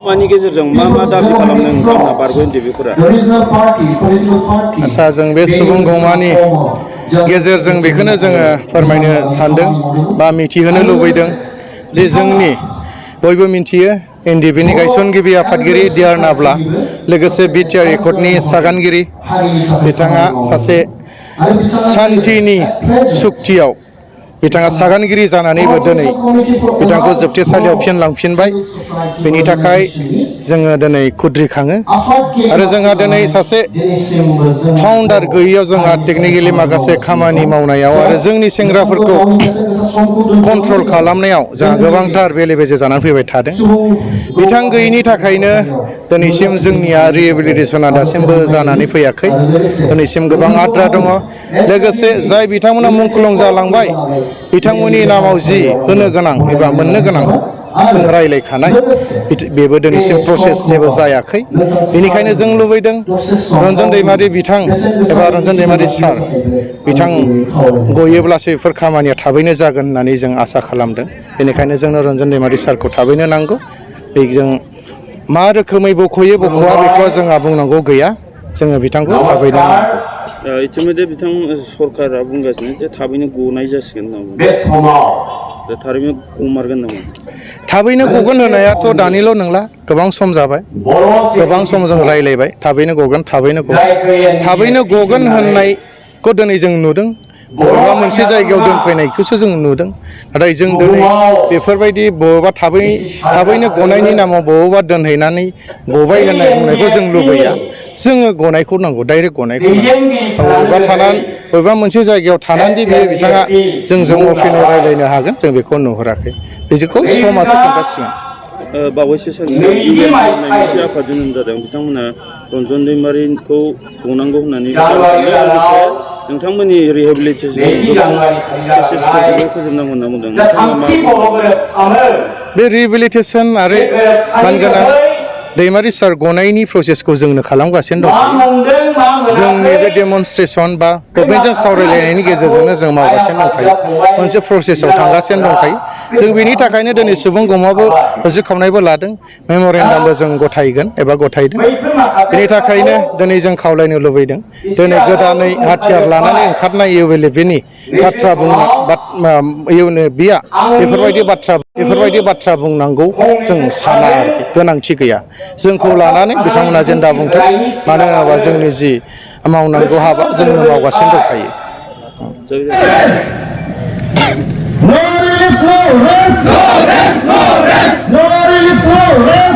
मानि गेजेरजों मा दाबि खालामदों नोंथांमोना बारग' एनडिएफबिफोरा? आच्छा जों बे सुबुं गौमानि गेजेरजों बेखौनो जोङो फोरमायनो सानदों बा मिथिहोनो लुबैदों जे जोंनि बयबो मिथियो एनडिएफबिनि गायसनगिरि आफादगिरि डिआर नाब्ला लोगोसे बिटिआर एकर्डनि सागानगिरि बिथाङा सासे सान्थिनि सुक्तियाव बिथाङा सागानगिरि जानानैबो दिनै बिथांखौ जोबथेसालियाव फिन लांफिनबाय। बेनि थाखाय जोङो दिनै खुद्रिखाङो आरो जोंहा दिनै सासे फाउन्डार गैयैयाव जोंहा टेकनिकेलि माखासे खामानि मावनायाव आरो जोंनि सेंग्राफोरखौ कन्ट्रल खालामनायाव जोंहा गोबांथार बेले बेजे जानानै फैबाय थादों। बिथां गैयैनि थाखायनो दिनैसिम जोंनिया रिहेबिलिटेसना दासिमबो जानानै फैयाखै। दिनैसिम गोबां आद्रा दङ। लोगोसे जाय बिथांमोना मुंख्लं जालांबाय बिथांमोननि नामाव जि होनो गोनां एबा मोननो गोनां जों रायलायखानाय बेबो दिनैसिम प्रसेस जेबो जायाखै। बेनिखायनो जों लुबैदों रन्जन दैमारि बिथां एबा रन्जन दैमारि सार बिथां गयोब्लासो बेफोर खामानिया थाबैनो जागोन होननानै जों आसा खालामदों। बेनिखायनो जोंनो रन्जन दैमारि सारखौ थाबैनो नांगौ। बेजों मा रोखोमै बख'यो बख'वा बेखौ जोंहा बुंनांगौ गैया। जोङो बिथांखौ थाबैनो नांगौ। इतिमध्ये बिथां सरकारा बुंगासिनो जे थाबैनो गनाय जासिगोन होनना बुंदों। थारैनो गमारगोन नामा? थाबैनो गगोन होनायाथ' दानिल' नंला, गोबां सम जाबाय, गोबां सम जों रायलायबाय। थाबैनो गगोन थाबैनो गगोन होननायखौ दिनै जों नुदों। बबेबा मोनसे जायगायाव दोनफैनायखौसो जों नुदों। नाथाय जों दिनै बेफोरबायदि बबेबा थाबैनो गनायनि नामाव बबेबा दोनहैनानै गबाय होननाय बुंनायखौ जों लुबैया। जोङो गनायखौ नांगौ, डाइरेक्ट गनायखौ नांगौ। बबेबा मोनसे जायगायाव थानानै जे बिथाङा जोंजों अपेनै रायलायनो हागोन जों बेखौ नुहुराखै। बेखौ समासो खोन्थासिगोन। बावैसो सानसे इउएन होननाय मोनसे आफाद जोनोम जादों। बिथांमोना रन्जन दैमारिखौ गनांगौ होननानै लोगोसे नोंथांमोननि रिहेबिलिटेसन केसेसफोरखौबो फोजोबनांगौ होनना बुंदों। नोंथाङा मा बुंदों? बे रिहेबिलिटेसन आरो मानगोनां दैमारि सार गनायनि प्रसेसखौ जोंनो खालामगासिनो दंखायो। जोंनि बे डेमनस्ट्रेसन बा गभर्नमेन्टजों सावरायलायनायनि गेजेरजोंनो जों मावगासिनो दंखायो। मोनसे प्रसेसआव थांगासिनो दंखायो। जों बेनि थाखायनो दिनै सुबुं गमाबो होजोबखावनायबो लादों, मेम'रेन्डामबो जों गथायगोन एबा गथायदों। बेनि थाखायनो दिनै जों खावलायनो लुबैदों दिनै गोदानै हाथियार लानानै ओंखारनाय इउएलएफनि बाथ्रा इउएनएफआ बेफोरबायदि बाथ्रा बुंनांगौ जों साना आरोखि, गोनांथि गैया। जोंखौ लानानै बिथांमोना जेन दा बुंथों, मानो होनोबा जोंनि जि मावनांगौ हाबा जोंनो मावगासिनो दंखायो। No release, no rest, no rest, no rest, no release, no rest.